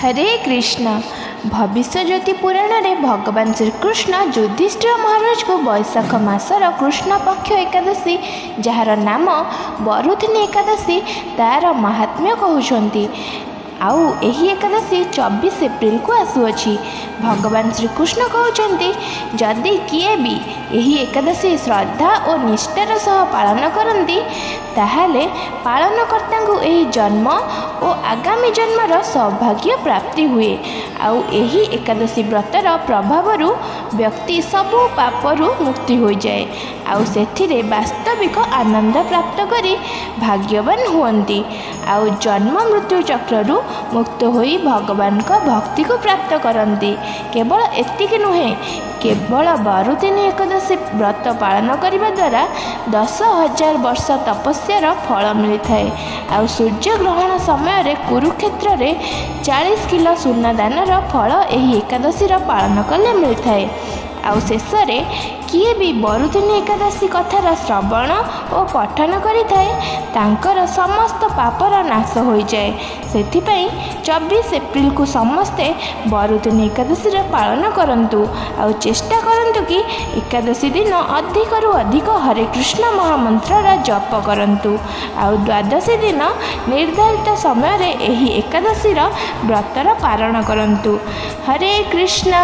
ହରେ କୃଷ୍ଣ। ଭବିଷ୍ୟଜ୍ୟୋତି ପୁରାଣରେ ଭଗବାନ ଶ୍ରୀକୃଷ୍ଣ ଯୁଧିଷ୍ଠିର ମହାରାଜଙ୍କୁ ବୈଶାଖ ମାସର କୃଷ୍ଣ ପକ୍ଷ ଏକାଦଶୀ, ଯାହାର ନାମ ବରୁଥିନୀ ଏକାଦଶୀ, ତା'ର ମାହାତ୍ମ୍ୟ କହୁଛନ୍ତି। ଆଉ ଏହି ଏକାଦଶୀ 24 ଏପ୍ରିଲକୁ ଆସୁଅଛି। ଭଗବାନ ଶ୍ରୀକୃଷ୍ଣ କହୁଛନ୍ତି, ଯଦି କିଏ ବି ଏହି ଏକାଦଶୀ ଶ୍ରଦ୍ଧା ଓ ନିଷ୍ଠାର ସହ ପାଳନ କରନ୍ତି, ତାହେଲେ ପାଳନକର୍ତ୍ତାଙ୍କୁ ଏହି ଜନ୍ମ ଓ ଆଗାମୀ ଜନ୍ମର ସୌଭାଗ୍ୟ ପ୍ରାପ୍ତି ହୁଏ। ଆଉ ଏହି ଏକାଦଶୀ ବ୍ରତର ପ୍ରଭାବରୁ ବ୍ୟକ୍ତି ସବୁ ପାପରୁ ମୁକ୍ତି ହୋଇଯାଏ, ଆଉ ସେଥିରେ ବାସ୍ତବିକ ଆନନ୍ଦ ପ୍ରାପ୍ତ କରି ଭାଗ୍ୟବାନ ହୁଅନ୍ତି, ଆଉ ଜନ୍ମ ମୃତ୍ୟୁ ଚକ୍ରରୁ ମୁକ୍ତ ହୋଇ ଭଗବାନଙ୍କ ଭକ୍ତିକୁ ପ୍ରାପ୍ତ କରନ୍ତି। କେବଳ ଏତିକି ନୁହେଁ, କେବଳ ବରୁଥିନୀ ଏକାଦଶୀ ବ୍ରତ ପାଳନ କରିବା ଦ୍ୱାରା 10,000 ବର୍ଷ ତପସ୍ୟାର ଫଳ ମିଳିଥାଏ। ଆଉ ସୂର୍ଯ୍ୟଗ୍ରହଣ ସମୟରେ କୁରୁକ୍ଷେତ୍ରରେ 40 କିଲୋ ସୁନା ଦାନର ଫଳ ଏହି ଏକାଦଶୀର ପାଳନ କଲେ ମିଳିଥାଏ। ଆଉ ଶେଷରେ କିଏ ବି ବରୁଥିନୀ ଏକାଦଶୀ କଥାର ଶ୍ରବଣ ଓ ପଠନ କରିଥାଏ, ତାଙ୍କର ସମସ୍ତ ପାପର ନାଶ ହୋଇଯାଏ। ସେଥିପାଇଁ 24 ଏପ୍ରିଲକୁ ସମସ୍ତେ ବରୁଥିନୀ ଏକାଦଶୀର ପାଳନ କରନ୍ତୁ, ଆଉ ଚେଷ୍ଟା କରନ୍ତୁ କି ଏକାଦଶୀ ଦିନ ଅଧିକରୁ ଅଧିକ ହରେ କୃଷ୍ଣ ମହାମନ୍ତ୍ରର ଜପ କରନ୍ତୁ, ଆଉ ଦ୍ୱାଦଶୀ ଦିନ ନିର୍ଦ୍ଧାରିତ ସମୟରେ ଏହି ଏକାଦଶୀର ବ୍ରତର ପାରଣ କରନ୍ତୁ। ହରେ କୃଷ୍ଣ।